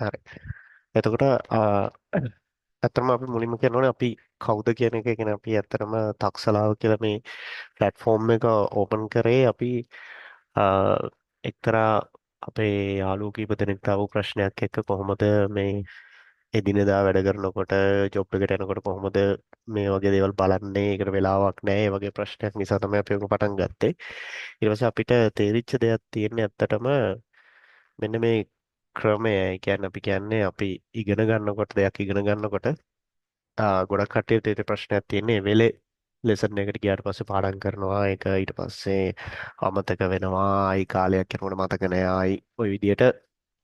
හරි. එතකොට ඇත්තටම අපි මුලින්ම කියන්න ඕනේ අපි කවුද කියන එක. ඒ කියන්නේ අපි ඇත්තටම තක්සලාව කියලා මේ ප්ලැට්ෆෝම් එක ඕපන් කරේ අපි ආ, එක්තරා අපේ යාළුවෝ කීප දෙනෙක් ආව ප්‍රශ්නයක් එක්ක කොහොමද මේ එදිනෙදා වැඩ කරනකොට ජොබ් එකට යනකොට කොහොමද මේ වගේ දේවල් බලන්නේ, ඒකට වෙලාවක් නැහැ, ඒ වගේ ප්‍රශ්නයක් නිසා තමයි අපි ඔක පටන් ගත්තේ. ඊට පස්සේ අපිට තේරිච්ච දෙයක් තියෙන්නේ ඇත්තටම මෙන්න මේ ක්‍රමය. ඒ කියන්නේ අපි කියන්නේ අපි ඉගෙන ගන්නකොට දෙයක් ඉගෙන ගන්නකොට ගොඩක් කට්ටියට තියෙන ප්‍රශ්නයක් තියෙන්නේ ඒ වෙලේ ලෙසන් එකට ගියාට පස්සේ පාඩම් කරනවා, ඒක ඊට පස්සේ අමතක වෙනවා, ආයි කාලයක් යනකොට මතක නෑ, ආයි ඔය විදියට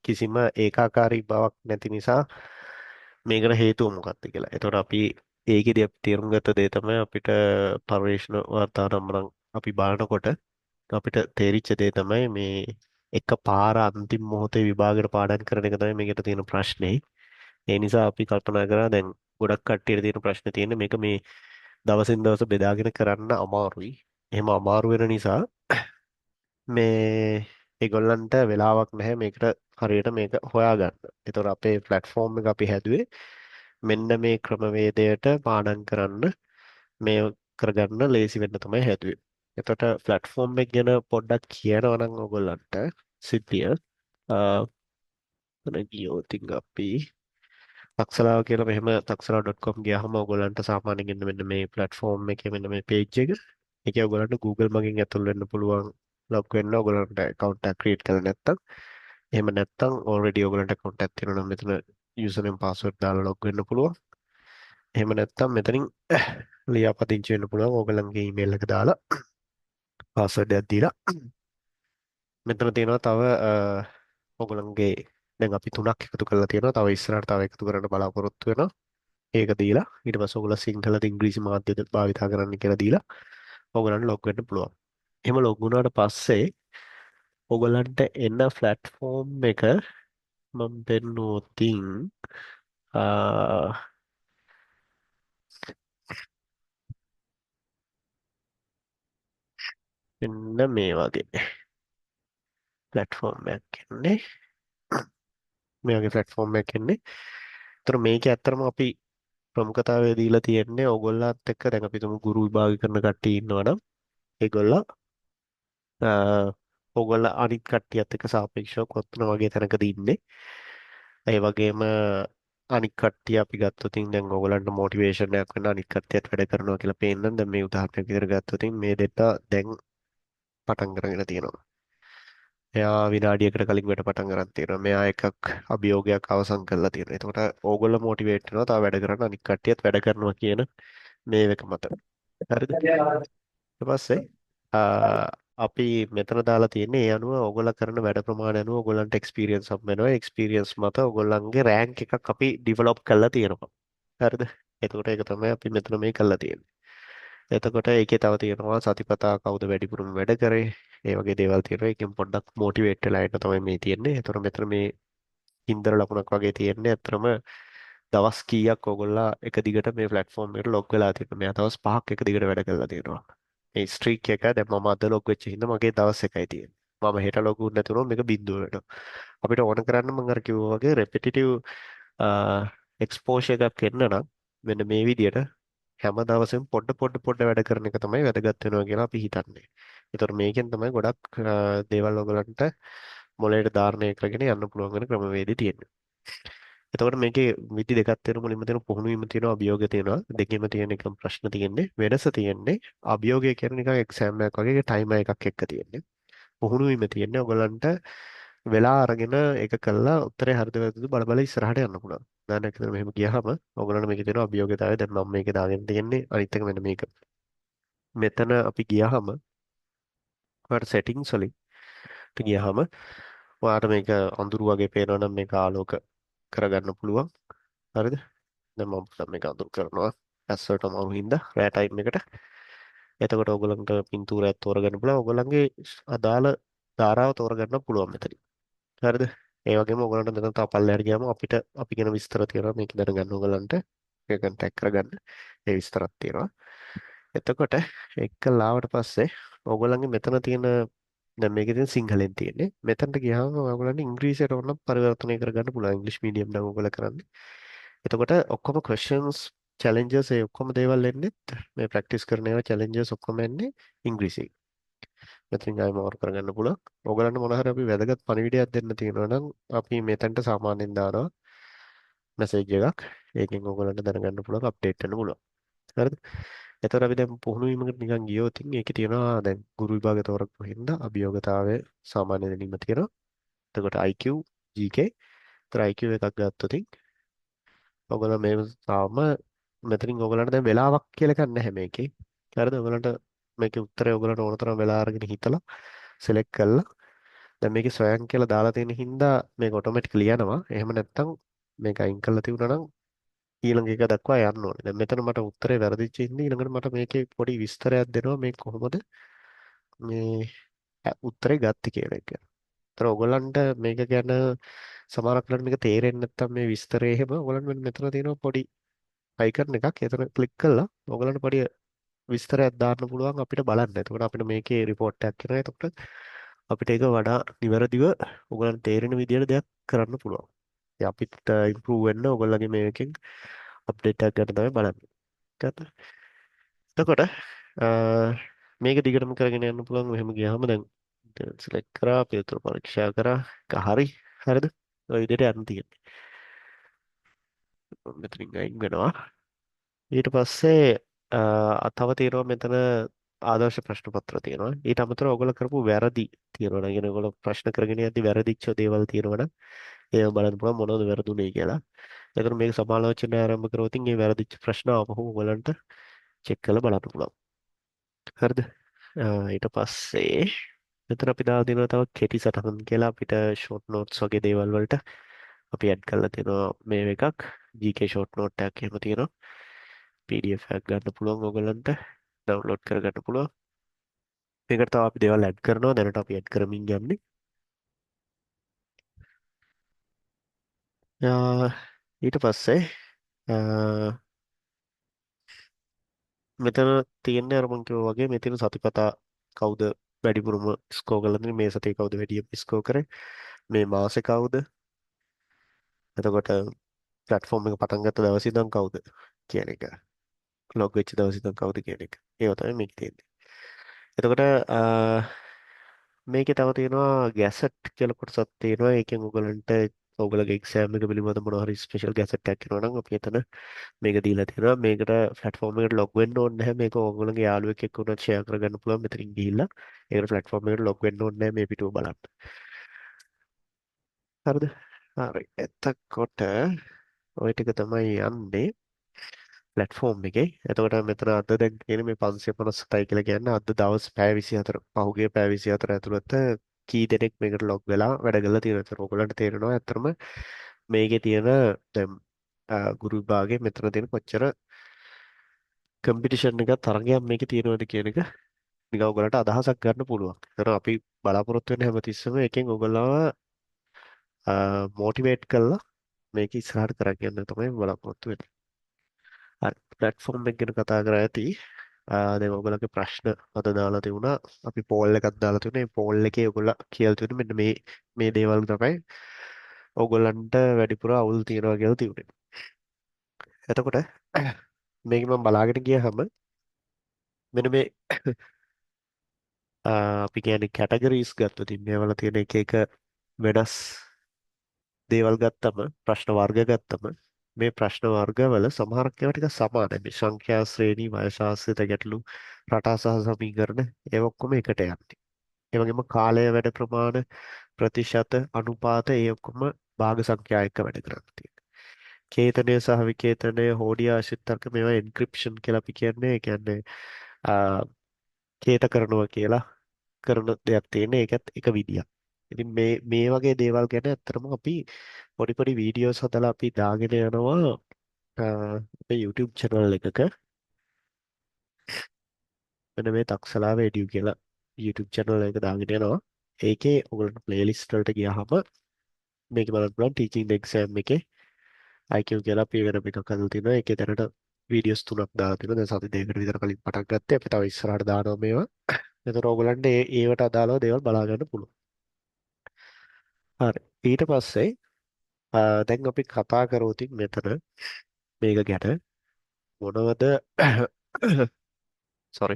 කිසිම ඒකාකාරී බවක් නැති නිසා මේකට හේතුව මොකක්ද කියලා. එතකොට අපි ඒකෙදි අපි තේරුම් ගත්ත දේ තමයි අපිට පර්යේෂණ වාර්තා නම් අපි බලනකොට අපිට තේරිච්ච දේ තමයි මේ එක පාර අන්තිම මොහොතේ විභාගයට පාඩම් කරන එක තමයි මේකට තියෙන ප්‍රශ්නේ. ඒ නිසා අපි කල්පනා කරා දැන් ගොඩක් කට්ටියට තියෙන ප්‍රශ්නේ තියෙන්නේ මේක මේ දවසින් දවස බෙදාගෙන කරන්න අමාරුයි. එහෙම අමාරු වෙන නිසා මේ ඒගොල්ලන්ට වෙලාවක් නැහැ මේකට හරියට මේක හොයාගන්න. ඒතකොට අපේ ප්ලැට්ෆෝම් එක අපි හැදුවේ මෙන්න මේ ක්‍රමවේදයට පාඩම් කරන්න මේ කරගන්න ලේසි වෙන්න තමයි හැදුවේ. එතකොට ප්ලැට්ෆෝම් එක ගැන පොඩ්ඩක් කියනවා නම් ඔයගොල්ලන්ට සිද්ධිය එතන ගියොත් අපි තක්සලාව කියලා මෙහෙම තක්සලාව.com ගියාම ඔයගොල්ලන්ට සාමාන්‍යයෙන් එන්න මෙන්න මේ ප්ලැට්ෆෝම් එකේ මෙන්න මේ පේජ් එක. ඒකේ ඔයගොල්ලන්ට Google මගින් ඇතුල් වෙන්න පුළුවන්, ලොග් වෙන්න ඔයගොල්ලන්ට ඇකවුන්ට් එකක් ක්‍රියේට් කරලා නැත්තම්. එහෙම නැත්තම් ඔල්රෙඩි ඔයගොල්ලන්ට ඇකවුන්ට් එකක් තියෙනවා නම් මෙතන යූසර් නේම් පාස්වර්ඩ් දාලා ලොග් වෙන්න පුළුවන්. එහෙම නැත්තම් මෙතනින් ලියාපදිංචි වෙන්න පුළුවන් ඔයගොල්ලන්ගේ ඊමේල් එක දාලා පාස්වර්ඩ් එකක් දීලා. මෙතන තියෙනවා තව ඔයගොල්ලන්ගේ දැන් අපි තුනක් එකතු කරලා තියෙනවා. තව ඉස්සරහට තව එකතු කරන්න බලාපොරොත්තු වෙනවා. ඒක දීලා ඊට පස්සේ ඔයගොල්ලෝ සිංහලද ඉංග්‍රීසි මාධ්‍යද භාවිතා කරන්න කියලා දීලා ඔයගොල්ලන්ට ලොග් වෙන්න පුළුවන්. එහෙම ලොග් වුණාට පස්සේ ඔයගොල්ලන්ට එන ප්ලැට්ෆෝම් එක මම පෙන්නුවොතින් මෙන්න මේ වගේ ප්ලැට්ෆෝම් එකක් එන්නේ. මේ වගේ ප්ලැට්ෆෝම් එකක් එන්නේ. ඒතර මේකේ ඇත්තටම අපි ප්‍රමුඛතාවය දීලා තියෙන්නේ ඕගොල්ලන්ත් එක්ක දැන් අපි තුමු ගුරු විභාග කරන කට්ටිය ඉන්නවනම් ඒගොල්ලෝ ඕගොල්ලෝ අනිත් කට්ටියත් එක්ක සාපේක්ෂව කොතන වගේ තැනකද ඉන්නේ. ඒ වගේම අනිත් කට්ටිය අපි ගත්තොත් දැන් ඕගොල්ලන්ට මොටිවේෂන් එකක් වෙන අනිත් කට්ටියත් වැඩ කරනවා කියලා පේන්න. දැන් මේ උදාහරණයක් විදිහට ගත්තොත් මේ දෙන්න දැන් පටන් අරගෙන තියෙනවා. එයා විනාඩියකට කලින් වැඩ පටන් අරන් තියෙනවා. මෙයා එකක් අභියෝගයක් අවසන් කරලා තියෙනවා. එතකොට ඕගොල්ලෝ මොටිවේට් වෙනවා තව වැඩ කරන්න අනිත් කට්ටියත් වැඩ කරනවා කියන මේ එක මත. හරිද? ඊට පස්සේ අපි මෙතන දාලා තියෙන්නේ ඒ අනුව ඕගොල්ලෝ කරන වැඩ ප්‍රමාණය අනුව ඕගොල්ලන්ට එක්ස්පීරියන්ස් හම්බ වෙනවා. එක්ස්පීරියන්ස් මත ඕගොල්ලන්ගේ රෑන්ක් එකක් අපි ඩිවෙලොප් කරලා තියෙනවා. හරිද? එතකොට ඒක තමයි අපි මෙතන මේ කරලා තියෙන්නේ. එතකොට ඒකේ තව තියෙනවා සතිපතා කවුද වැඩිපුරම වැඩ කරේ, ඒ වගේ දේවල් තියෙනවා. ඒකෙන් පොඩ්ඩක් මොටිවේට් වෙලා ඉන්න තමයි මේ තියෙන්නේ. එතකොට මෙතන මේ හින්දර ලකුණක් වගේ තියෙන්නේ. ඇත්තටම දවස් කීයක් ඕගොල්ලෝ එක දිගට මේ ප්ලැට්ෆෝම් එකට ලොග් වෙලා තියෙනවා. මෙයා දවස් 5ක් එක දිගට වැඩ කරලා තියෙනවා. මේ ස්ට්‍රීක් එක දැන් මම අද ලොග් වෙච්ච හින්දා මගේ දවස් එකයි තියෙන්නේ. මම හෙට ලොග් වුනේ නැතුනොත් මේක බිඳුව වෙනවා. අපිට ඕන කරන්න මම අර කිව්වා වගේ රෙපිටිටිව් එක්ස්පෝෂර් එකක් එන්න නම් මෙන්න මේ විදියට හැම දවසෙම පොඩ පොඩ පොඩ වැඩ කරන එක තමයි වැදගත් වෙනවා කියලා අපි හිතන්නේ. ඒතකොට මේකෙන් තමයි ගොඩක් දේවල් ඔයගලන්ට මොලේට ධාරණය කරගෙන යන්න පුළුවන් වෙන ක්‍රමවේදي තියෙන්නේ. එතකොට මේකේ විදි දෙකක් තියෙනවා. මුලින්ම තියෙන පුහුණු වීම තියෙනවා, අභියෝගය තියෙනවා. දෙකේම තියෙන එකම ප්‍රශ්න තියෙන්නේ. වෙනස තියෙන්නේ අභියෝගය කියන්නේ නිකන් එක්සෑම් එකක් වගේ ටයිමර් එකක් එක්ක තියෙන්නේ. පුහුණු වීම තියෙන්නේ ඔයගලන්ට වෙලා අරගෙන ඒක කළා උත්තරේ හරිද වැරදිද බල බල ඉස්සරහට යන්න පුළුවන්. උදාහරණයක් විදිහට මෙහෙම ගියහම ඔයගලන්ට මේකේ තියෙනවා අභියෝගතාවය. දැන් මම මේකේ දාගෙන තියෙන්නේ අනිත් එක මෙන්න මේක. මෙතන අපි ගියහම ඔයාලට සෙටින්ග්ස් වලින් ගියහම ඔයාලට මේක අඳුරු වගේ පේනවා නම් මේක ආලෝක කරගන්න පුළුවන්. හරිද? දැන් මම පොඩ්ඩක් මේක අඳුරු කරනවා. ඇස් වලට අමාරු හින්දා රෑ ටයිම් එකට. එතකොට ඔයගොල්ලන්ට පින්තූරයක් තෝරගන්න පුළුවන්. ඔයගොල්ලන්ගේ අදාළ ධාරාව තෝරගන්න පුළුවන් මෙතනින්. හරිද? ඒ වගේම ඔයගොල්ලන්ට මෙතන තව පල්ලෙහාට ගියාම අපිට අපි ගැන විස්තර තියෙනවා. මේක දැනගන්න ඔයගොල්ලන්ට. ඒක කන්ටැක්ට් කරගන්න. ඒ විස්තරත් තියෙනවා. එතකොට එක ලාවට පස්සේ ඔයගොල්ලන්ගේ මෙතන තියෙන දැන් මේකේ තියෙන සිංහලෙන් තියෙන්නේ. මෙතනට ගියාම ඔයගොල්ලන්ට ඉංග්‍රීසියට ඕන නම් පරිවර්තනය කරගන්න පුළුවන්. ඉංග්‍රීසි මීඩියම් නම් ඔයගොල්ලෝ කරන්නේ. එතකොට ඔක්කොම questions, challenges ඒ ඔක්කොම දේවල් එන්නේ මේ ප්‍රැක්ටිස් කරන ඒවා challenges ඔක්කොම එන්නේ ඉංග්‍රීසියෙන්. මෙතනින් ආයෙ මාරු කරගන්න පුළුවන්. ඔයගොල්ලන්ට මොන හරි අපි වැදගත් පණිවිඩයක් දෙන්න තියෙනවා නම් අපි මෙතනට සාමාන්‍යයෙන් දානවා මැසේජ් එකක්. ඒකෙන් ඔයගොල්ලන්ට දැනගන්න පුළුවන්, අප්ඩේට් වෙන්න පුළුවන්. හරිද? එතකොට අපි දැන් පුහුණු වීමකට නිකන් ගියොත් ඉතින් ඒකේ තියෙනවා දැන් ගුරු විභාග තෝරපු හින්දා අභියෝගතාවය සාමාන්‍ය දැනීම තියෙනවා. එතකොට IQ, GK. එතකොට IQ එකක් ගත්තොත් ඔයගොල්ලෝ මේ තාම මෙතනින් ඔයගොල්ලන්ට දැන් වෙලාවක් කියලා එකක් නැහැ මේකේ. හරිද? ඔයගොල්ලන්ට මේකේ උත්තරේ ඔයගොල්ලන්ට ඕන තරම් වෙලා අරගෙන හිතලා සිලෙක්ට් කරලා දැන් මේකේ ස්වයං කියලා දාලා තියෙන හින්දා මේක ඔටෝමැටිකලි යනවා. එහෙම නැත්නම් මේක අයින් කරලා තිබුණා නම් ඊළඟ එක දක්වා යන්න ඕනේ. දැන් මෙතන මට උත්තරේ වැරදිච්ච හින්දා ඊළඟට මට මේකේ පොඩි විස්තරයක් දෙනවා මේ කොහොමද මේ උත්තරේ ගත්තේ කියන එක. ඒතර ඔයගොල්ලන්ට මේක ගැන සමහරක් වෙලාවට මේක තේරෙන්නේ නැත්නම් මේ විස්තරේ එහෙම ඔයගොල්ලන් මෙන්න මෙතන තියෙනවා පොඩි අයිකන් එකක්. එතන ක්ලික් කරලා ඔයගොල්ලන්ට පොඩි විස්තරයක් දාන්න පුළුවන් අපිට බලන්න. එතකොට අපිට මේකේ රිපෝට් එකක් එනවා. එතකොට අපිට ඒක වඩා නිවැරදිව ඔයගොල්ලන්ට තේරෙන විදියට දෙයක් කරන්න පුළුවන්. ඉතින් අපිත් ඉම්ප්‍රූව් වෙන්න ඔයගොල්ලන්ගේ මේකෙන් අප්ඩේට් එකක් ගන්න තමයි බලන්නේ. හරිද? එතකොට මේක දිගටම කරගෙන යන්න පුළුවන්. මෙහෙම ගියාම දැන් සිලෙක්ට් කරා, පිළිතුරු පරීක්ෂා කරා. ඒක හරි. හරිද? ඔය විදිහට යන්න තියෙන්නේ. මෙතනින් අයින් වෙනවා. ඊට පස්සේ තව තියෙනවා මෙතන ආදර්ශ ප්‍රශ්න පත්‍ර තියෙනවා. ඊට අමතරව ඔයගොල්ලෝ කරපු වැරදි තියෙනවා නම්, يعني ඔයගොල්ලෝ ප්‍රශ්න කරගෙන යද්දි වැරදිච්ච දේවල් තියෙනවා නම් ඒව බලන්න පුළුවන් මොනවද වැරදුනේ කියලා. එතකොට මේක සමාලෝචනය ආරම්භ කරොත් ඉතින් මේ වැරදිච්ච ප්‍රශ්න ආපහු ඔයගොල්ලන්ට චෙක් කරලා බලන්න පුළුවන්. හරිද? ඊට පස්සේ මෙතන අපි දාලා දෙනවා තව කෙටි සටහන් කියලා අපිට ෂෝට් නෝට්ස් වගේ දේවල් වලට අපි ඇඩ් කරලා දෙනවා මේ එකක්. GK short note එකක් එහෙම තියෙනවා. PDF එකක් ගන්න පුළුවන් ඔයගොල්ලන්ට ඩවුන්ලෝඩ් කරගන්න පුළුවන්. මේකට තව අපි දේවල් ඇඩ් කරනවා. දැනට අපි ඇඩ් කරමින් යන්නේ. ඊට පස්සේ මෙතන තියෙන්නේ අර මං කිව්වා වගේ මේ තියෙන සතිපතා කවුද වැඩිපුරම ස්කෝර් කරලා තියෙන්නේ, මේ සතියේ කවුද වැඩියම ස්කෝර් කරේ, මේ මාසේ කවුද, එතකොට ප්ලැට්ෆෝම් එක පටන් ගත්ත දවසේ ඉඳන් කවුද කියන එක, ලොග් වෙච්ච දවසේ ඉඳන් කවුද කියන එක. ඒවා තමයි මේකේ තියෙන්නේ. එතකොට මේකේ තව තියෙනවා ගැසට් කියලා කොටසක් තියෙනවා. ඒකෙන් ඔයගලන්ට ඔයගලගේ එක්සෑම් එක පිළිබඳ මොනවා හරි ස්පෙෂල් ගැසට් එකක් එනවා නම් අපි එතන මේක දීලා තියෙනවා. මේකට ප්ලැට්ෆෝම් එකට ලොග් වෙන්න ඕනේ නැහැ. මේක ඔයගොල්ලන්ගේ යාළුවෙක් එක්ක වුණත් ෂෙයා කරගන්න පුළුවන්. මෙතනින් ගිහිල්ලා ඒකට ප්ලැට්ෆෝම් එකට ලොග් වෙන්න ඕනේ නැහැ මේ පිටුව බලන්න. හරිද? හරි. එතකොට ඔය ටික තමයි යන්නේ ප්ලැට්ෆෝම් එකේ. එතකොට මෙතන අද දැන් කියන්නේ මේ 557යි කියලා කියන්නේ අද දවස් පැය 24, පහුගිය පැය 24 ඇතුළත කී දෙනෙක් මේකට ලොග් වෙලා වැඩ කරලා තියෙනවද? ඒතර ඔයගොල්ලන්ට තේරෙනවා ඇත්තටම මේකේ තියෙන දැන් ගුරු විභාගයේ මෙතන තියෙන කොච්චර කම්පිටිෂන් එකක් තරගයක් මේකේ තියෙනවද කියන එක නිකන් ඔයගොල්ලන්ට අදහසක් ගන්න පුළුවන්. ඒතර අපි බලාපොරොත්තු වෙන හැමතිස්සෙම එකෙන් ඔයගොල්ලන්ව මොටිවේට් කරලා මේක ඉස්සරහට කරගෙන යන්න තමයි බලාපොරොත්තු වෙන්නේ. හරි, ප්ලැට්ෆෝම් එක ගැන කතා කරා ඇති. දැන් ඔයගොල්ලන්ගේ ප්‍රශ්න අද දාලා තිබුණා. අපි පෝල් එකක් දාලා තිබුණා. මේ පෝල් එකේ ඔයගොල්ලෝ කියලා තිබුණේ මෙන්න මේ දේවල් තමයි ඔයගොල්ලන්ට වැඩිපුර අවුල් තියෙනවා කියලා තිබුණේ. එතකොට මේක මම බලාගෙන ගියහම මෙන්න මේ අපි කියන්නේ කැටගරිස් ගත්තොත් ඉතින් මේවල තියෙන එක එක වෙනස් දේවල් ගත්තම ප්‍රශ්න වර්ග ගත්තම මේ ප්‍රශ්න වර්ගවල සමහරක් ඒවා ටිකක් සමානයි. මේ සංඛ්‍යා ශ්‍රේණි, වයස ආශ්‍රිත ගැටලු, රටා සහ සමීකරණ ඒවා ඔක්කොම එකට යන්නේ. ඒ වගේම කාලය වැඩ ප්‍රමාණ, ප්‍රතිශත, අනුපාත ඒ ඔක්කොම භාග සංඛ්‍යා එක්ක වැඩ කරන්න තියෙනවා. කේතනය සහ විකේතනය, හෝඩිය ආශ්‍රිත තර්ක මේවා එන්ක්‍රිප්ෂන් කියලා අපි කියන්නේ. ඒ කියන්නේ කේත කරනවා කියලා කරන දෙයක් තියෙන. ඒකත් එක විදියක්. ඉතින් මේ වගේ දේවල් ගැන ඇත්තටම අපි පොඩි පොඩි වීඩියෝස් හදලා අපි දාගෙන යනවා, අපේ YouTube channel එකක. මෙන්න මේ තක්සලාව එඩියු කියලා YouTube channel එක දාගෙන යනවා. ඒකේ ඔයගොල්ලන්ට ප්ලේලිස්ට් වලට ගියාම මේක බලන්න පුළුවන් teaching the exam එකේ IQ කියලා අපි වෙනම එකක් හදලා තිනවා. ඒකේ දැනට වීඩියෝස් තුනක් දාලා තිනවා. දැන් සති දෙකකට විතර කලින් පටන් ගත්තේ. අපි තව ඉස්සරහට දානවා මේවා. එතකොට ඕගොල්ලන්ට ඒවට අදාළව දේවල් බලා ගන්න පුළුවන්. හරි. ඊට පස්සේ දැන් අපි කතා කරොත් මෙතන මේක ගැන මොනවද සෝරි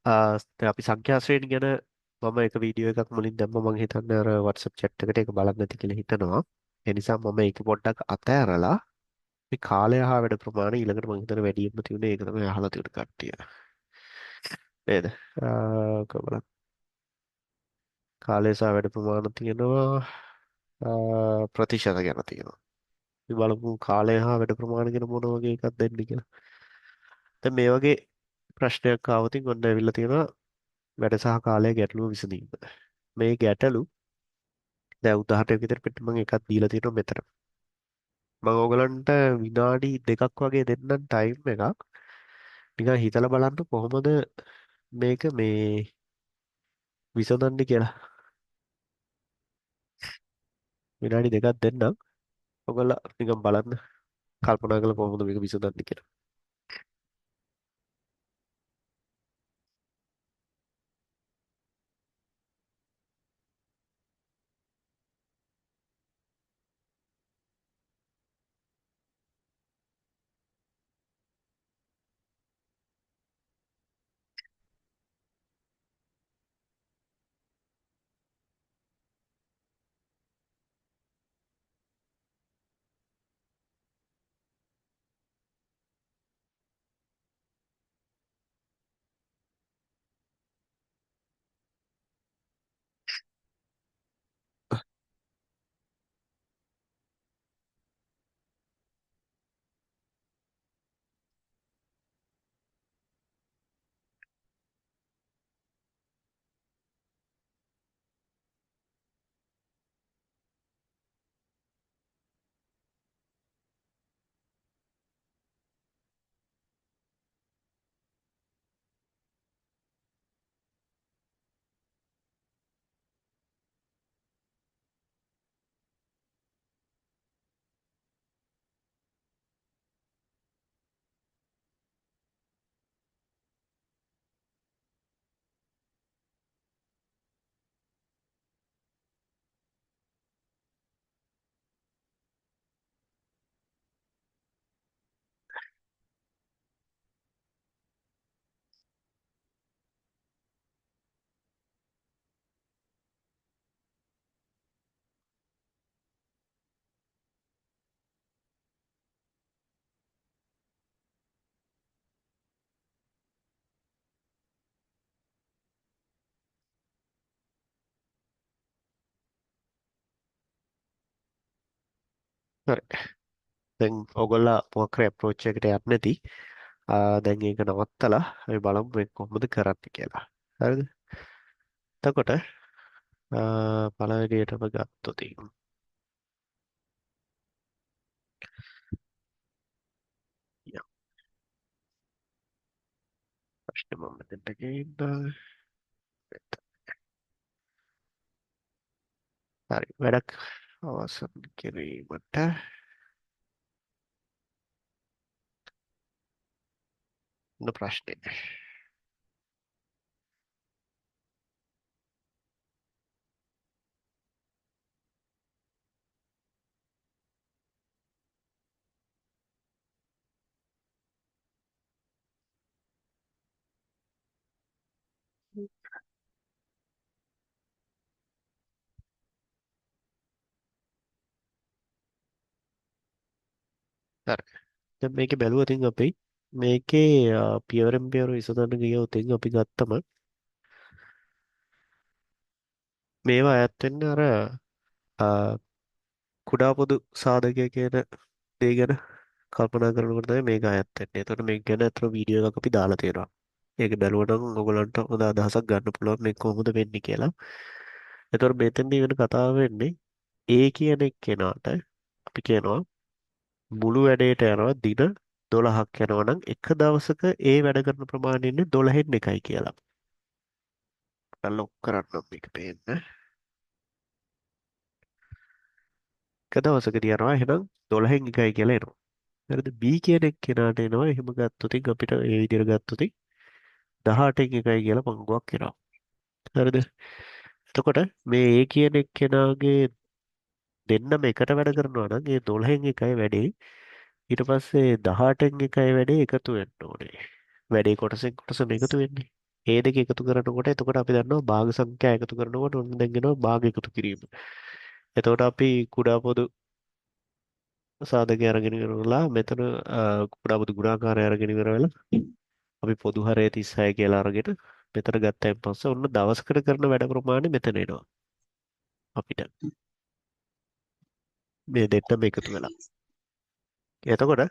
දැන් අපි සංඛ්‍යා ශ්‍රේණි ගැන මම එක වීඩියෝ එකක් මුලින් දැම්ම මං හිතන්නේ අර WhatsApp chat එකට ඒක බලන්න නැති කියලා හිතනවා. ඒ නිසා මම ඒක පොඩ්ඩක් අතෑරලා මේ කාලය හා වැඩ ප්‍රමාණය ඊළඟට මං හිතන වැඩියෙන්ම තියුනේ ඒක තමයි අහලා තියෙන කට්ටිය. නේද? කොහොමද? කාලය සහ වැඩ ප්‍රමාණ තියෙනවා ප්‍රතිශත ගැන තියෙනවා. අපි බලමු කාලය හා වැඩ ප්‍රමාණ ගැන මොන වගේ එකක් දෙන්නේ කියලා. දැන් මේ වගේ ප්‍රශ්නයක් ආවොත් ඔන්න ඇවිල්ලා තියෙනවා වැඩ සහ කාලය ගැටලුව විසඳීම. මේ ගැටලු දැන් උදාහරණයක් විදිහට පිට මම එකක් දීලා තියෙනවා මෙතන. මම ඕගලන්ට විනාඩි දෙකක් වගේ දෙන්නම් ටයිම් එකක්. නිකන් හිතලා බලන්න කොහොමද මේක මේ විසඳන්නේ කියලා. විනාඩි දෙකක් දෙන්නම්. ඔයගොල්ලෝ නිකන් බලන්න කල්පනා කරලා කොහොමද මේක විසඳන්නේ කියලා. හරි. දැන් ඔයගොල්ලෝ මොකක් හරි අප්‍රෝච් එකකට යන්නේ නැති. දැන් ඒක නවත්තලා අපි බලමු මේක කොහොමද කරන්නේ කියලා. හරිද? එතකොට පළවෙනියටම ගත්තොත් යම් ප්‍රශ්න මම මෙතනට ගේන්න. හරි වැඩක් අවසන් කිරීමට ප්‍රශ්නේ. හරි. දැන් මේකේ බැලුවොත් අපි මේකේ පියවරෙන් පියවර විසඳන්න ගියොත් අපි ගත්තම මේවා ඈත් වෙන්නේ අර කුඩා පොදු සාධකය කියන දේ ගැන කල්පනා කරනකොට තමයි මේක ඈත් වෙන්නේ. එතකොට මේක ගැන අතර වීඩියෝ එකක් අපි දාලා තියෙනවා. ඒක බැලුවා නම් ඔයගොල්ලන්ට හොඳ අදහසක් ගන්න පුළුවන් මේක කොහොමද වෙන්නේ කියලා. එතකොට මෙතෙන්දී වෙන කතාව වෙන්නේ A කියන එක්කෙනාට අපි කියනවා මුළු වැඩේට යනවා දින 12ක් යනවා නම් එක දවසක ඒ වැඩ කරන ප්‍රමාණය ඉන්නේ 12න් එකයි කියලා. මම ලොක් කරන්නම් මේක පේන්න. එක දවසකදී යනවා එහෙනම් 12න් එකයි කියලා එනවා. හරිද? B කියන එක්කෙනාට එනවා එහෙම ගත්තොත් අපිට ඒ විදිහට ගත්තොත් 18න් 1යි කියලා පංගුවක් එනවා. හරිද? එතකොට මේ A කියන එක්කෙනාගේ දෙන්නම එකට වැඩ කරනවා නම් ඒ 12න් 1යි වැඩේ. ඊට පස්සේ 18න් 1යි වැඩේ එකතු වෙන්න ඕනේ. වැඩේ කොටසෙන් කොටසම එකතු වෙන්නේ. ඒ දෙක එකතු කරනකොට එතකොට අපි දන්නවා භාග සංඛ්‍යා එකතු කරනකොට ඔන්න දැන් එනවා භාග එකතු කිරීම. එතකොට අපි කුඩා පොදු සාධකය අරගෙන ඉවර වෙලා මෙතන කුඩා පොදු ගුණාකාරය අරගෙන ඉවර වෙලා අපි පොදු හරය 36 කියලා අරගෙන මෙතන ගත්තයින් පස්සේ ඔන්න දවසකට කරන වැඩ ප්‍රමාණය මෙතන එනවා අපිට. මේ දෙන්නම එකතු වෙලා. එතකොට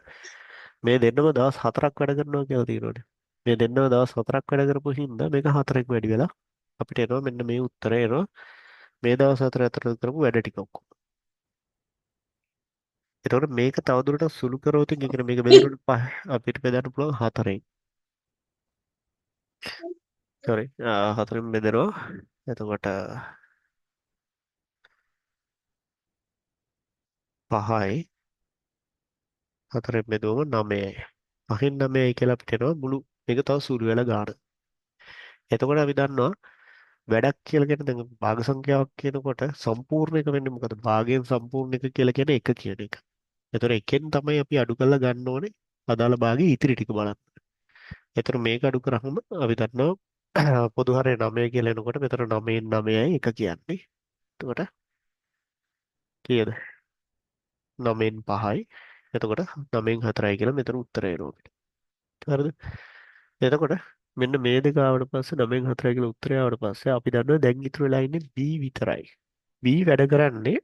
මේ දෙන්නම දවස් 4ක් වැඩ කරනවා කියලා තියෙනවනේ. මේ දෙන්නම දවස් 4ක් වැඩ කරපු හින්දා මේක 4ක් වැඩි වෙලා අපිට එනවා මෙන්න මේ උත්තරය එනවා. මේ දවස් 4 ඇතුළත කරපු වැඩ ටික ඔක්කොම. එතකොට මේක තවදුරටත් සුළු කරොත් ඒ කියන්නේ මේක බෙදෙනකොට පහ අපිට බෙදන්න පුළුවන් 4න්. සෝරි 4න් බෙදෙනවා. එතකොට 5යි 4න් බෙදුවම 9යි. 5න් 9යි කියලා අපිට එනවා මුළු මේක තව සුළු වෙලා ගන්න. එතකොට අපි දන්නවා වැඩක් කියලා කියන්නේ දැන් භාග සංඛ්‍යාවක් කියනකොට සම්පූර්ණ එක වෙන්නේ මොකද? භාගයෙන් සම්පූර්ණ එක කියලා කියන්නේ එක කියන එක. එතකොට එකෙන් තමයි අපි අඩු කරලා ගන්න ඕනේ අදාළ භාගයේ ඉතිරි ටික බලන්න. එතකොට මේක අඩු කරාම අපි දන්නවා පොදු හරය 9 කියලා එනකොට මෙතන 9න් 9යි එක කියන්නේ. එතකොට කීයද? 9න් 5යි. එතකොට 9න් 4යි කියලා මෙතන උත්තරය එනවා අපිට. හරිද? එතකොට මෙන්න මේ දෙක ආවට පස්සේ 9න් 4යි කියලා උත්තරය ආවට පස්සේ අපි දන්නවා දැන් ඉතුරු වෙලා ඉන්නේ B විතරයි. B වැඩ කරන්නේ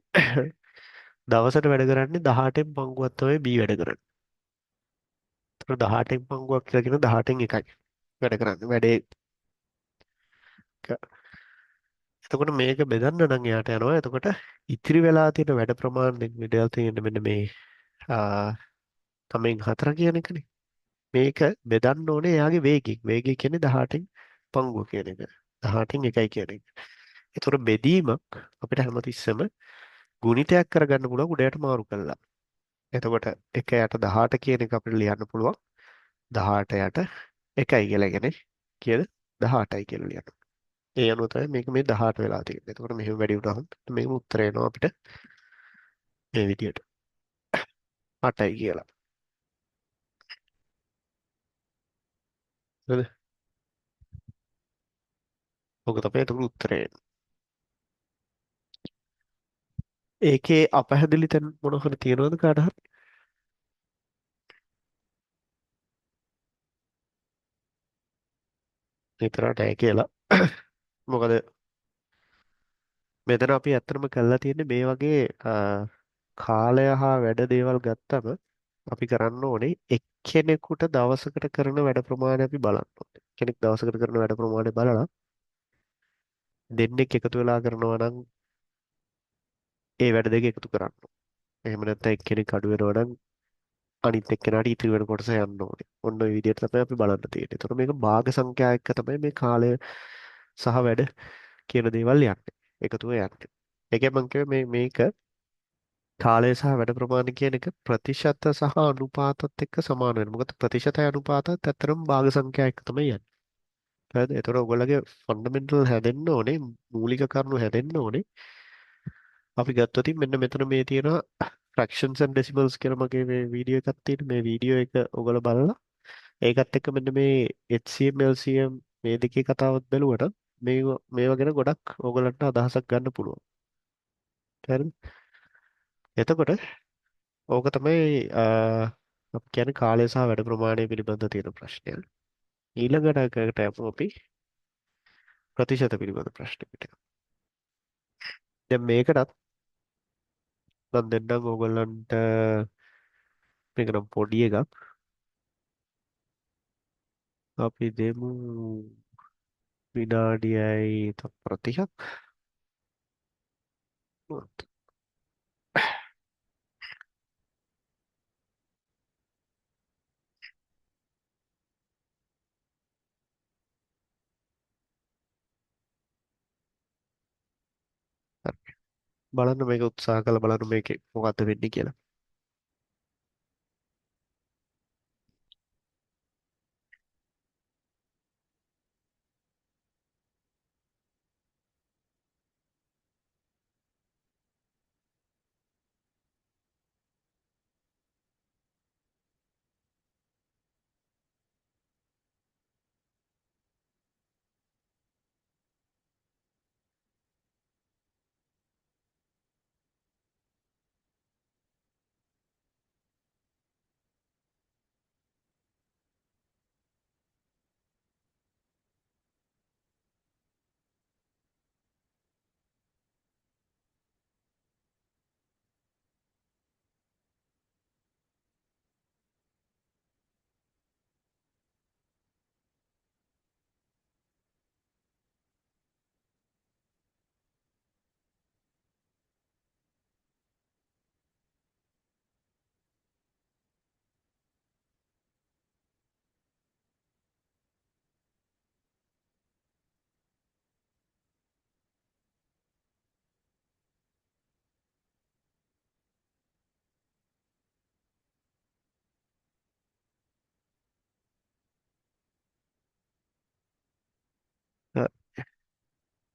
දවසට වැඩ කරන්නේ 18න් පංගුවක් තමයි B වැඩ කරන්නේ. එතකොට 18න් පංගුවක් කියලා කියන 18න් එකයි වැඩ කරන්නේ. වැඩේ එතකොට මේක බෙදන්න නම් එයාට යනවා. එතකොට ඉතිරි වෙලා තියෙන වැඩ ප්‍රමාණය බෙදලා තියෙන මෙන්න මේ 9න් 4 කියන එකනේ. මේක බෙදන්න ඕනේ එයාගේ වේගයෙන්. වේගය කියන්නේ 18න් පංගුව කියන එක. 18න් එකයි කියන එක. එතකොට බෙදීමක් අපිට හැමතිස්සෙම ගුණිතයක් කරගන්න පුළුවන් උඩයට මාරු කරලා. එතකොට 1 යට 18 කියන එක අපිට ලියන්න පුළුවන්. 18 යට 1යි කියලා. ඒ කියන්නේ කීයද? 18යි කියලා ලියන්න. ඒ අනුව තමයි මේක මේ 18 වෙලා තියෙන්නේ. එතකොට මෙහෙම වැඩි වුණාම මේකම උත්තරය එනවා අපිට මේ විදියට. 8යි කියලා. හරිද? ඔක තමයි එතකොට උත්තරය එන්නේ. ඒකේ අපැහැදිලි තැන් මොන හරි තියෙනවද කාට හරි? විතර නෑ කියලා. මොකද මෙතන අපි ඇත්තටම කරලා තියෙන්නේ මේ වගේ කාලය හා වැඩ දේවල් ගත්තම අපි කරන්න ඕනේ එක්කෙනෙකුට දවසකට කරන වැඩ ප්‍රමාණය අපි බලන්න ඕනේ. කෙනෙක් දවසකට කරන වැඩ ප්‍රමාණය බලලා දෙන්නෙක් එකතු වෙලා කරනවා නම් ඒ වැඩ දෙක එකතු කරන්න ඕනේ. එහෙම නැත්නම් එක්කෙනෙක් අඩු වෙනවා නම් අනිත් එක්කෙනාට ඉතිරි වෙන කොටස යන්න ඕනේ. ඔන්න ඔය විදිහට තමයි අපි බලන්න තියෙන්නේ. එතකොට මේක භාග සංඛ්‍යා එක්ක තමයි මේ කාලය සහ වැඩ කියන දේවල් යන්නේ. එකතුව යන්නේ. ඒ කියන්නේ මං කිව්වේ මේක කාලය සහ වැඩ ප්‍රමාණය කියන එක ප්‍රතිශත සහ අනුපාතත් එක්ක සමාන වෙනවා. මොකද ප්‍රතිශතය අනුපාතත් ඇත්තටම භාග සංඛ්‍යා එක්ක තමයි යන්නේ. හරිද? එතකොට ඔයගොල්ලෝගේ ෆන්ඩමෙන්ටල් හැදෙන්න ඕනේ, මූලික කරුණු හැදෙන්න ඕනේ. අපි ගත්තොත් මෙන්න මෙතන මේ තියෙන fractions and decimals කියලා මගේ මේ වීඩියෝ එකක් තියෙන. මේ වීඩියෝ එක ඔයගොල්ලෝ බලලා ඒකත් එක්ක මෙන්න මේ HCM LCM මේ දෙකේ කතාවත් බැලුවට මේවා ගැන ගොඩක් ඔයගොල්ලන්ට අදහසක් ගන්න පුළුවන්. හරිද? එතකොට ඕක තමයි අපි කියන්නේ කාලය සහ වැඩ ප්‍රමාණය පිළිබඳ තියෙන ප්‍රශ්නය. ඊළඟට එකට යමු අපි ප්‍රතිශත පිළිබඳ ප්‍රශ්නයකට. දැන් මේකටත් මම දෙන්නම් ඕගොල්ලන්ට මේක නම් පොඩි එකක්. අපි දෙමු විනාඩියයි තත්පර 30ක්. හරි. බලන්න මේක උත්සාහ කරලා බලන්න මේකේ මොකද්ද වෙන්නේ කියලා.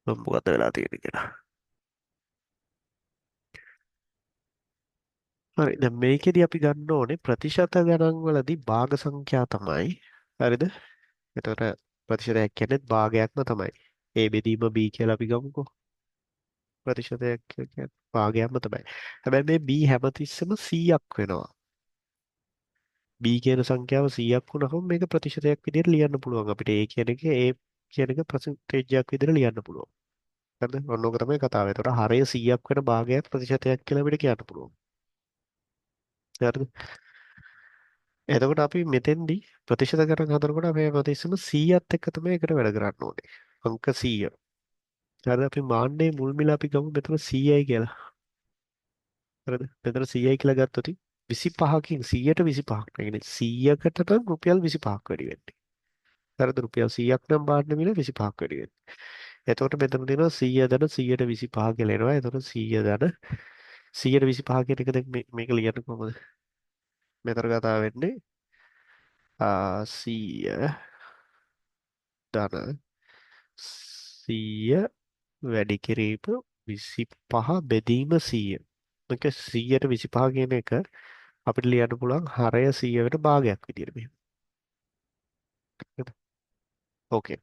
මොකද්ද වෙලා තියෙන්නේ කියලා. හරි, දැන් මේකෙදි අපි ගන්න ඕනේ ප්‍රතිශත ගණන් වලදී භාග සංඛ්‍යා තමයි. හරිද? එතකොට ප්‍රතිශතයක් කියන්නේ භාගයක්ම තමයි. A බෙදීම B කියලා අපි ගමුකෝ. ප්‍රතිශතයක් කියලා කියන්නේ භාගයක්ම තමයි. හැබැයි මේ B හැමතිස්සෙම 100ක් වෙනවා. B කියන සංඛ්‍යාව 100ක් වුණහම මේක ප්‍රතිශතයක් විදිහට ලියන්න පුළුවන් අපිට. A කියන එක A කියන එක පර්සන්ටේජ් එකක් විදිහට ලියන්න පුළුවන්. හරිද? ඔන්න ඕක තමයි කතාව. එතකොට හරය 100ක් වෙන භාගයක් ප්‍රතිශතයක් කියලා අපිට කියන්න පුළුවන්. හරිද? එතකොට අපි මෙතෙන්දී ප්‍රතිශත ගණන් හදනකොට අපි හැමතිස්සෙම 100ත් එක්ක තමයි එකට වැඩ කරන්න ඕනේ. අංක 100. හරිද? අපි මාන්නේ මුල් මිල අපි ගමු මෙතන 100යි කියලා. හරිද? මෙතන 100යි කියලා ගත්තොත් 25කින් 100ට 25ක්. ඒ කියන්නේ 100කට නම් රුපියල් 25ක් වැඩි වෙන්නේ. හරිද? රුපියල් 100ක් නම් භාණ්ඩ මිල 25ක් වැඩි වෙන්නේ. එතකොට මෙතන තියෙනවා 100 ධන 100ට 25 කියලා එනවා. එතකොට 100 ධන 100ට 25 කියන එක දැන් මේක ලියන්න කොහොමද? මෙතන කතා වෙන්නේ 100 ධන 100 වැඩි කිරීම 25 බෙදීම 100. මේක 100ට 25 කියන එක අපිට ලියන්න පුළුවන් හරය 100 වෙන භාගයක් විදියට මෙහෙම. හරිද? ඕකේ.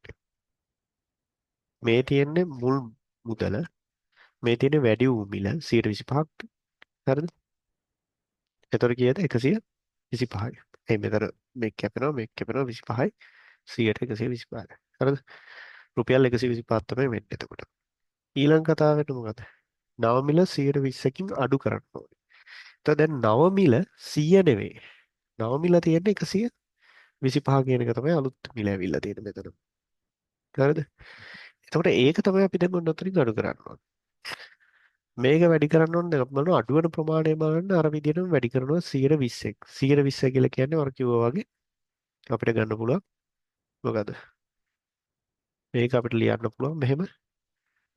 මේ තියෙන්නේ මුල් මුදල, මේ තියෙන්නේ වැඩි වූ මිල 125ක්. හරිද? එතකොට කීයද? 125යි. එයි මෙතන මේක කැපෙනවා, මේක කැපෙනවා 25යි 100ට 125යි. හරිද? රුපියල් 125ක් තමයි වෙන්නේ එතකොට. ඊළඟ කතාව වෙන්නේ මොකද? නව මිල 120කින් අඩු කරන්න ඕනේ. එතකොට දැන් නව මිල 100 නෙවෙයි. නව මිල තියෙන්නේ 125 කියන එක තමයි අලුත් මිල ඇවිල්ලා තියෙන්නේ මෙතන. හරිද? එතකොට ඒක තමයි අපි දැන් ඔන්න ඔතනින් අඩු කරන්න ඕනේ. මේක වැඩි කරන්න ඕනේ දැන් අපි බලනවා අඩු වෙන ප්‍රමාණය බලන්න අර විදිහටම වැඩි කරනවා 120ක්. 120 කියලා කියන්නේ අර කිව්වා වගේ අපිට ගන්න පුළුවන් මොකද? මේක අපිට ලියන්න පුළුවන් මෙහෙම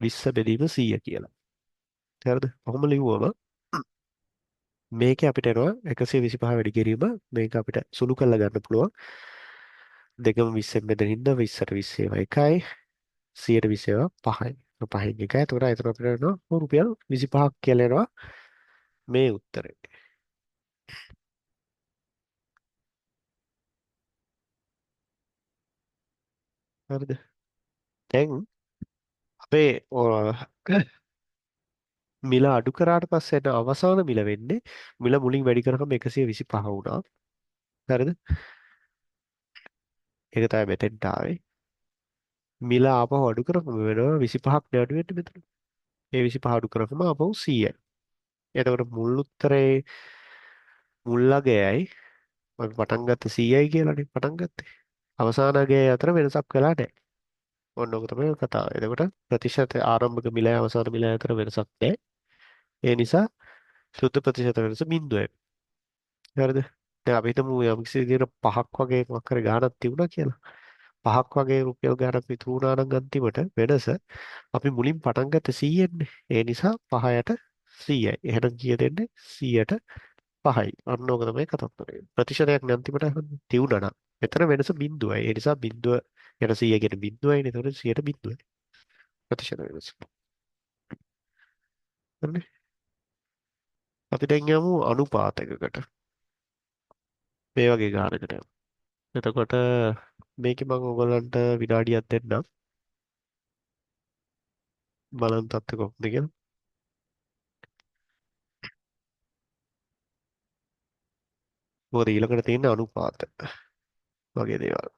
20 බෙදීම 100 කියලා. හරිද? ඔහොම ලිව්වම මේකේ අපිට එනවා 125 වැඩි කිරීම මේක අපිට සුළු කරලා ගන්න පුළුවන්. දෙකම 20න් බෙදෙන හින්දා 20ට 20 ඒවා එකයි. 100ට 20 ඒවා පහයි. පහෙන් එකයි. එතකොට අතන අපිට එනවා රුපියල් 25ක් කියලා එනවා මේ උත්තරේ. හරිද? දැන් අපේ මිල අඩු කරාට පස්සේ එන අවසාන මිල වෙන්නේ මිල මුලින් වැඩි කරාම 125 වුණා. හරිද? ඒක තමයි මෙතෙන්ට ආවේ. මිල ආපහු අඩු කරාම වෙනවා 25ක් නේ අඩු වෙන්නේ මෙතන. ඒ 25 අඩු කරාම ආපහු 100යි. එතකොට මුල් උත්තරේ මුල් අගයයි අපි පටන් ගත්තේ 100යි කියලානේ පටන් ගත්තේ. අවසාන අගයයි අතර වෙනසක් වෙලා නැහැ. ඔන්න ඔක තමයි කතාව. එතකොට ප්‍රතිශත ආරම්භක මිලයි අවසාන මිලයි අතර වෙනසක් නැහැ. ඒ නිසා සුද්ධ ප්‍රතිශත වෙනස බිංදුවයි. හරිද? දැන් අපි හිතමු යම්කිසි විදිහට පහක් වගේ මොකක් හරි ගාණක් තිබුණා කියලා. පහක් වගේ රුපියල් ගාණක් ඉතුරු වුණා නම් අන්තිමට වෙනස අපි මුලින් පටන් ගත්තේ 100න්නේ. ඒ නිසා පහයට 100යි. එහෙනම් කීයද එන්නේ? 100ට 5යි. අන්න ඕක තමයි කතන්දරය. ප්‍රතිශතයක් නේ අන්තිමට තියුණා නම් මෙතන වෙනස බිංදුවයි. ඒ නිසා බිංදුව යට 100 කියන බිංදුවයිනේ. එතකොට 100ට බිංදුවයි. ප්‍රතිශත වෙනස. හරිනේ. අපි දැන් යමු අනුපාතකකට. මේ වගේ ගානකට යමු. එතකොට මේකේ මම ඔයගොල්ලන්ට විනාඩියක් දෙන්නම්. බලන්න තත්ත්වය කොහොමද කියලා. මොකද ඊළඟට තියෙන අනුපාත වගේ දේවල්.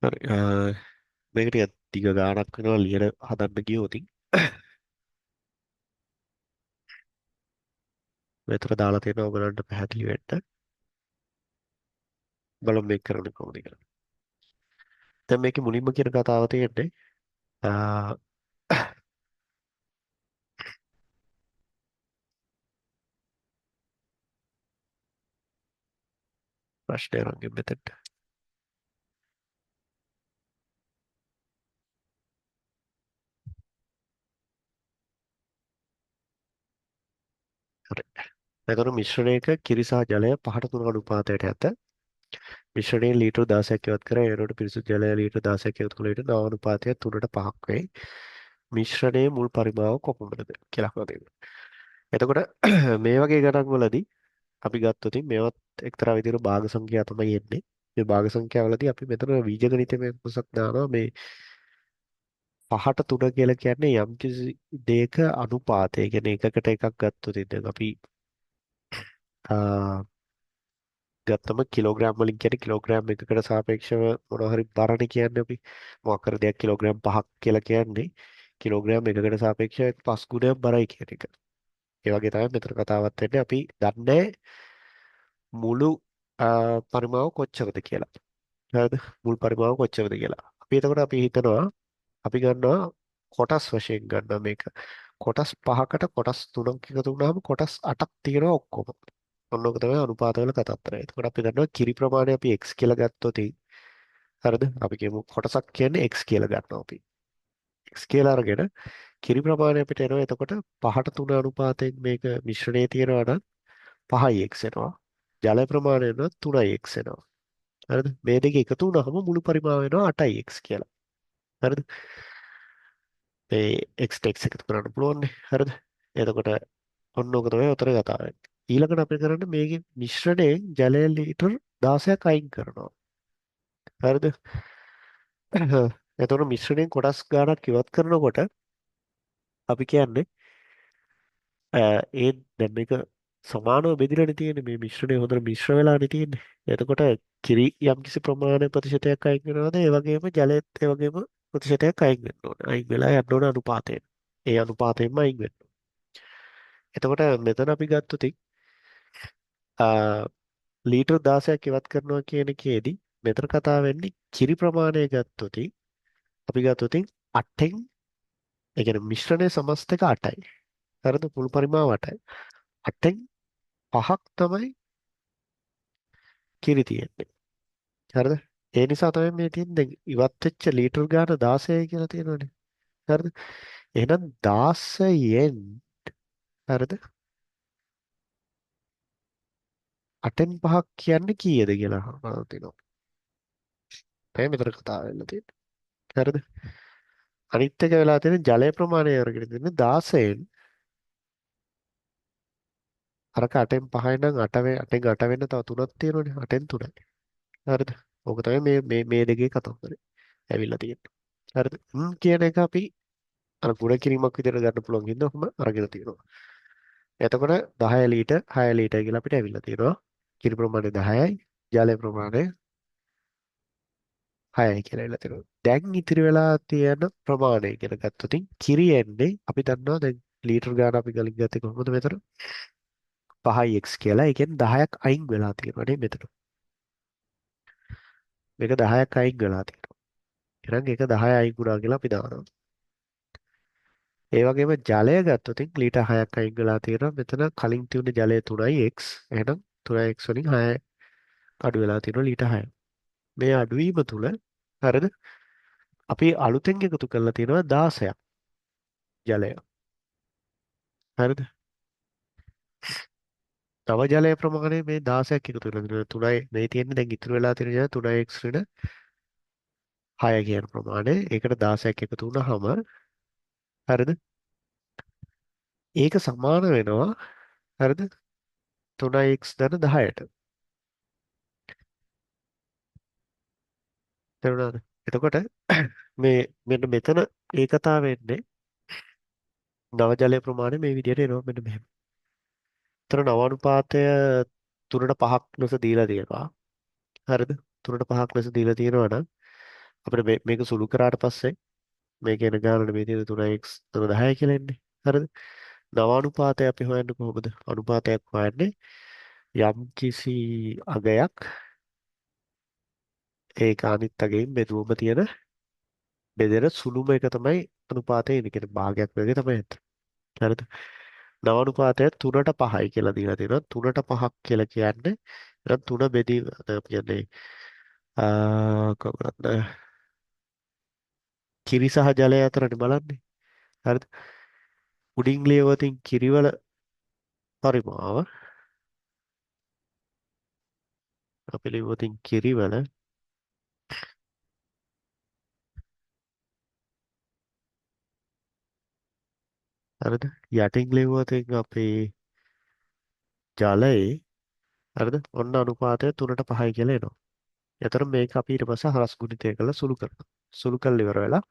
හරි. මේක ටිකක් දිග ගාණක් වෙනවා ලියන හදන්න ගියොත්. මෙතන දාලා තියෙනවා ඔයගලන්ට පැහැදිලි වෙන්න. බලමු මේක කරන්නේ කොහොමද කියලා. දැන් මේකේ මුලින්ම කියන කතාව තියෙන්නේ ප්‍රශ්නය අරන් එන්න මෙතෙන්ට. හරි. එතකොට මිශ්‍රණයක කිරි සහ ජලය 5ට 3 අනුපාතයට ඇත. මිශ්‍රණයෙන් ලීටර් 16ක් ඉවත් කර එනකොට පිරිසුදු ජලය ලීටර් 16ක් එකතු කළ විට නව අනුපාතය 3ට 5ක් වෙයි. මිශ්‍රණයේ මුල් පරිමාව කොපමණද කියලා අහලා තියෙනවා. එතකොට මේ වගේ ගණන් වලදී අපි ගත්තොත් මේවත් එක්තරා විදිහට භාග සංඛ්‍යා තමයි එන්නේ. මේ භාග සංඛ්‍යාවලදී අපි මෙතන බීජගණිතමය කොටසක් දානවා. මේ 5ට 3 කියලා කියන්නේ යම්කිසි දෙයක අනුපාතය. ඒ කියන්නේ එකකට එකක් ගත්තොත් දැන් අපි ගත්තම කිලෝග්‍රෑම් වලින් කියන්නේ කිලෝග්‍රෑම් එකකට සාපේක්ෂව මොනවා හරි බරනේ කියන්නේ අපි. මොකක් හරි දෙයක් කිලෝග්‍රෑම් 5ක් කියලා කියන්නේ කිලෝග්‍රෑම් එකකට සාපේක්ෂව ඒක 5 ගුණයක් බරයි කියන එක. ඒ වගේ තමයි මෙතන කතාවත් වෙන්නේ. අපි දන්නේ මුළු පරිමාව කොච්චරද කියලා. හරිද? මුල් පරිමාව කොච්චරද කියලා. අපි එතකොට අපි හිතනවා අපි ගන්නවා කොටස් වශයෙන් ගන්නවා මේක. කොටස් 5කට කොටස් 3ක් එකතු වුණාම කොටස් 8ක් තියෙනවා ඔක්කොම. ඔන්න ඔක තමයි අනුපාතවල කතන්දරය. එතකොට අපි දන්නවා කිරි ප්‍රමාණය අපි x කියලා ගත්තොත් හරිද? අපි කියමු කොටසක් කියන්නේ x කියලා ගන්නවා අපි. x කියලා අරගෙන කිරි ප්‍රමාණය අපිට එනවා. එතකොට 5ට 3 අනුපාතයෙන් මේක මිශ්‍රණයේ තියෙනවා නම් 5යි x එනවා. ජල ප්‍රමාණය එනවා 3යි x එනවා. හරිද? මේ දෙක එකතු වුණාම මුළු පරිමාව වෙනවා 8යි x කියලා. හරිද? මේ x ට x එකතු කරන්න පුළුවන් නේ. හරිද? එතකොට ඔන්න ඕක තමයි උතර කතාව වෙන්නේ. ඊළඟට අපි කරන්නේ මේකේ මිශ්‍රණයෙන් ජලය ලීටර් 16ක් අයින් කරනවා. හරිද? එතකොට මිශ්‍රණයෙන් කොටස් ගාණක් ඉවත් කරනකොට අපි කියන්නේ ඒ දැන් මේක සමානව බෙදිලානේ තියෙන්නේ. මේ මිශ්‍රණය හොඳට මිශ්‍ර වෙලානේ තියෙන්නේ. එතකොට කිරි යම්කිසි ප්‍රමාණය ප්‍රතිශතයක් අයින් වෙනවද? ඒ වගේම ජලයත් ඒ වගේම ප්‍රතිශතයක් අයින් වෙන්න ඕනේ. අයින් වෙලා යන්න ඕන අනුපාතයෙන්. ඒ අනුපාතයෙන්ම අයින් වෙන්න ඕනේ. එතකොට මෙතන අපි ගත්තොත් ලීටර් 16ක් ඉවත් කරනවා කියන එකේදී මෙතන කතා වෙන්නේ කිරි ප්‍රමාණය ගත්තොත් අපි ගත්තොත් 8න් ඒ කියන්නේ මිශ්‍රණයේ සමස්ත එක 8යි. හරිද? මුල් පරිමාව 8යි. 8න් 5ක් තමයි කිරි තියෙන්නේ. හරිද? ඒ නිසා තමයි මේ තියෙන්නේ දැන් ඉවත් වෙච්ච ලීටර් ගාන 16යි කියලා තියෙනවනේ. හරිද? එහෙනම් 16න් හරිද? 8න් 5ක් කියන්නේ කීයද කියලා අහනවා තියෙනවා. තමයි මෙතන කතා වෙලා තියෙන්නේ. හරිද? අනිත් එක වෙලා තියෙන ජලය ප්‍රමාණය අරගෙන තියෙන්නේ 16න් අරක 8න් 5යි නම් 8න් 8 වෙන්න තව 3ක් තියෙනවනේ. 8න් 3යි. හරිද? ඕක තමයි මේ මේ මේ දෙකේ කතන්දරේ ඇවිල්ලා තියෙන්නේ. හරිද? කියන එක අපි අර ගුණ කිරීමක් විදිහට ගන්න පුළුවන් හින්දා ඔහොම අරගෙන තියෙනවා. එතකොට 10 ලීටර් 6 ලීටර් කියලා අපිට ඇවිල්ලා තියෙනවා. කිරි ප්‍රමාණය 10යි, ජලය ප්‍රමාණය 6යි කියලා ඇවිල්ලා තියෙනවා. දැන් ඉතිරි වෙලා තියෙන ප්‍රමාණය ගැන ගත්තොත් කිරි එන්නේ අපි දන්නවා දැන් ලීටර් ගාන අපි ගලින් ගත්තේ කොහොමද මෙතන? 5යි x කියලා. ඒ කියන්නේ 10ක් අයින් වෙලා තියෙනවා නේ මෙතන. මේක 10ක් අයින් වෙලා තියෙනවා. එහෙනම් ඒක 10 අයින් වුණා කියලා අපි දානවා. ඒ වගේම ජලය ගත්තොත් ලීටර් 6ක් අයින් වෙලා තියෙනවා. මෙතන කලින් තිබුණ ජලය 3යි x. එහෙනම් 3යි x වලින් 6 අඩු වෙලා තියෙනවා ලීටර් 6. මේ අඩුවීම තුල හරිද? අපි අලුතෙන් එකතු කරලා තියෙනවා 16ක් ජලය. හරිද? තව ජලය ප්‍රමාණය මේ 16ක් එකතු වෙලා තියෙනවා. 3යි මේ තියෙන්නේ දැන් ඉතුරු වෙලා තියෙන ජලය 3යි x ඍණ 6 කියන ප්‍රමාණය. ඒකට 16ක් එකතු වුණාම හරිද? ඒක සමාන වෙනවා හරිද? 3යි x ධන 10ට. තේරුණාද? එතකොට මේ මෙන්න මෙතන ඒ කතාව වෙන්නේ නව ජලය ප්‍රමාණය මේ විදිහට එනවා මෙන්න මෙහෙම. එතන නව අනුපාතය 3ට 5ක් ලෙස දීලා තියෙනවා. හරිද? 3ට 5ක් ලෙස දීලා තියෙනවා නම් අපිට මේක සුළු කරාට පස්සේ මේක එන ගානට මේ තියෙන 3x 10 කියලා එන්නේ. හරිද? නව අනුපාතය අපි හොයන්නේ කොහොමද? අනුපාතයක් හොයන්නේ යම් කිසි අගයක් ඒක අනිත් අගයෙන් බෙදුවම තියෙන බෙදෙන සුළුම එක තමයි අනුපාතය එන්නේ. කියන්නේ භාගයක් වගේ තමයි ඇත්තේ. හරිද? නව අනුපාතය 3ට 5යි කියලා දීලා තියෙනවා. 3ට 5ක් කියලා කියන්නේ එහෙනම් 3 බෙදීම දැන් අපි කියන්නේ කොහොමද? කිරි සහ ජලය අතරනේ බලන්නේ. හරිද? උඩින් ලියවතින් කිරිවල පරිමාව අපි ලියවතින් කිරිවල හරිද? යටින් ලියවතින් අපි ජලයේ හරිද? ඔන්න අනුපාතය 3ට 5යි කියලා එනවා. එතකොට මේක අපි ඊට පස්සේ හරස් ගුණිතය කරලා සුළු කරනවා. සුළු කරලා ඉවර වෙලා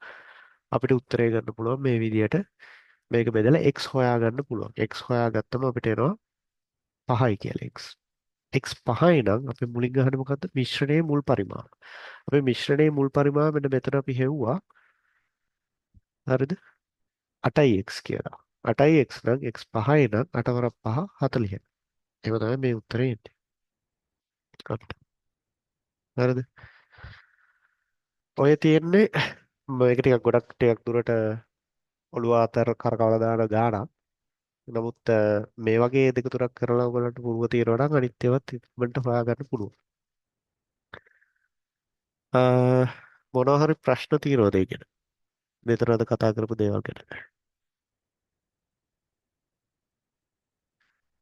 අපිට උත්තරය ගන්න පුළුවන් මේ විදියට. මේක බෙදලා x හොයාගන්න පුළුවන්. x හොයාගත්තම අපිට එනවා 5යි කියලා x. x 5යි නම් අපි මුලින් අහන්නේ මොකද්ද? මිශ්‍රණයේ මුල් පරිමාව. අපි මිශ්‍රණයේ මුල් පරිමාව මෙන්න මෙතන අපි හෙව්වා. හරිද? 8x කියලා. 8x නම් x 5යි නම් 8 වරක් 5 40. එහෙම තමයි මේ උත්තරේ එන්නේ. හරිද? ඔය තියෙන්නේ මේක ටිකක් ගොඩක් ටිකක් දුරට ඔළුව අතර කරකවලා දාන ගාණක්. නමුත් මේ වගේ දෙක තුනක් කරලා ඔයගොල්ලන්ට පුරුව තියෙනවා නම් අනිත් ඒවාත් ඉක්මනට හොයාගන්න පුළුවන්. මොනවා හරි ප්‍රශ්න තියෙනවද ඒ ගැන? මෙතන අද කතා කරපු දේවල් ගැන.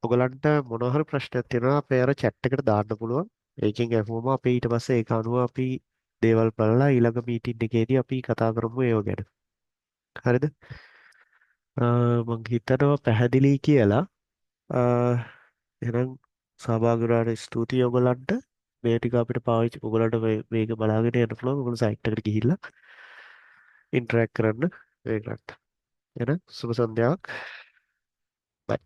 ඔයගොල්ලන්ට මොනවා හරි ප්‍රශ්නයක් තියෙනවා අපේ අර චැට් එකට දාන්න පුළුවන්. ඒකෙන් ඇහුවම අපි ඊට පස්සේ ඒක අනුව අපි දේවල් බලලා ඊළඟ මීටින් එකේදී අපි කතා කරමු ඒව ගැන. හරිද? මං හිතනවා පැහැදිලි කියලා. එහෙනම් සහභාගී වුණාට ස්තුතියි ඔයගොල්ලන්ට. මේ ටික අපිට පාවිච්චි ඔයගොල්ලන්ට මේක බලාගෙන යන්න පුළුවන්. ඔයගොල්ලෝ සයිට් එකට ගිහිල්ලා ඉන්ටරැක්ට් කරන්න මේකට. එහෙනම් සුබ සන්ධ්‍යාවක්. බයි.